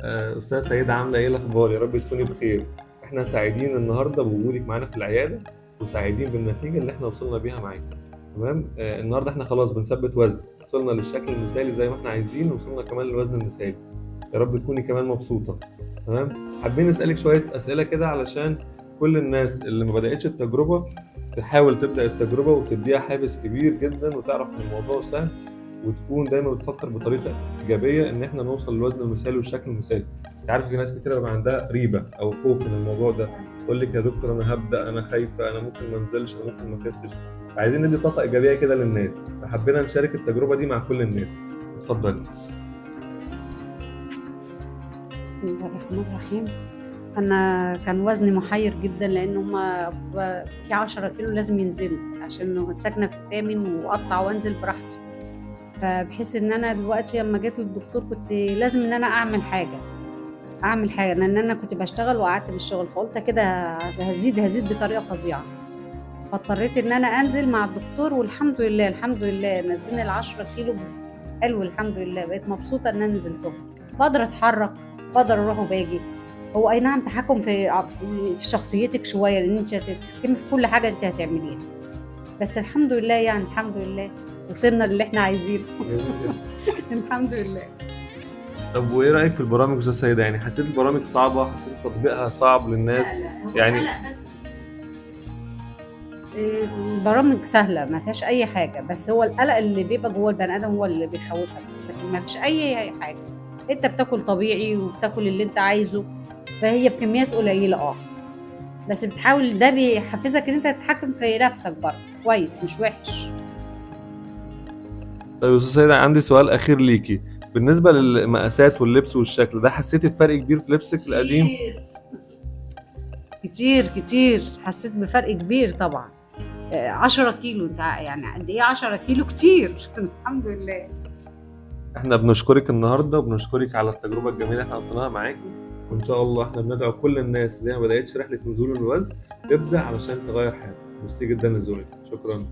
استاذه سيده، عامله ايه؟ الاخبار؟ يا رب تكوني بخير. احنا سعيدين النهارده بوجودك معانا في العيادة، وسعيدين بالنتيجة اللي احنا وصلنا بيها معاكي. تمام. النهارده احنا خلاص بنثبت وزن، وصلنا للشكل المثالي زي ما احنا عايزين، وصلنا كمان للوزن المثالي. يا رب تكوني كمان مبسوطة. تمام. حابين نسالك شوية اسئلة كده علشان كل الناس اللي ما بداتش التجربة تحاول تبدا التجربة وتديها حافز كبير جدا، وتعرف ان الموضوع سهل، وتكون دايما بتفكر بطريقة ايجابية ان احنا نوصل للوزن المثالي والشكل المثالي. انت عارف في ناس كتير بيبقى عندها ريبه او خوف من الموضوع ده، تقول لك يا دكتور انا هبدا، انا خايفة، انا ممكن ما انزلش، انا ممكن ما اخسش. عايزين ندي طاقة ايجابية كده للناس، فحبينا نشارك التجربة دي مع كل الناس. اتفضلي. بسم الله الرحمن الرحيم. انا كان وزني محير جدا، لان هما في 10 كيلو لازم ينزلوا عشان ساكنة في الثامن واقطع وانزل براحتي. فبحس ان انا دلوقتي لما جيت للدكتور كنت لازم ان انا اعمل حاجة، لان انا كنت بشتغل وقعدت من الشغل، فقلت كده هزيد بطريقة فظيعة. فاضطريت ان انا انزل مع الدكتور، والحمد لله الحمد لله نزلني 10 كيلو. حلو الحمد لله، بقيت مبسوطة ان انا نزلتهم، بقدر اتحرك، بقدر اروح وباجي. هو اي نعم تحكم في شخصيتك شوية، لان انت هتتحكمي في كل حاجة انت هتعمليها، بس الحمد لله يعني الحمد لله وصلنا للي احنا عايزينه. الحمد لله. طب وايه رايك في البرامج يا استاذه سيده؟ يعني حسيت البرامج صعبة؟ حسيت تطبيقها صعب للناس؟ لا يعني بس البرامج سهلة ما فيهاش اي حاجة، بس هو القلق اللي بيبقى جوه البني ادم هو اللي بيخوفك بس، لكن ما فيش اي حاجة. انت بتاكل طبيعي وبتاكل اللي انت عايزه، فهي بكميات قليله بس بتحاول، ده بيحفزك ان انت تتحكم في نفسك برضه كويس، مش وحش. طيب يا استاذه سيده، عندي سؤال اخير ليكي بالنسبة للمقاسات واللبس والشكل ده، حسيتي بفرق كبير في لبسك القديم؟ كتير كتير، حسيت بفرق كبير طبعا. 10 كيلو، انت يعني قد ايه 10 كيلو؟ كتير. الحمد لله. احنا بنشكرك النهارده، وبنشكرك على التجربة الجميلة اللي احنا قضيناها معاكي، وان شاء الله احنا بندعو كل الناس اللي ما بداتش رحله نزول الوزن تبدا علشان تغير حياتها. ميرسي جدا لذوقك، شكرا.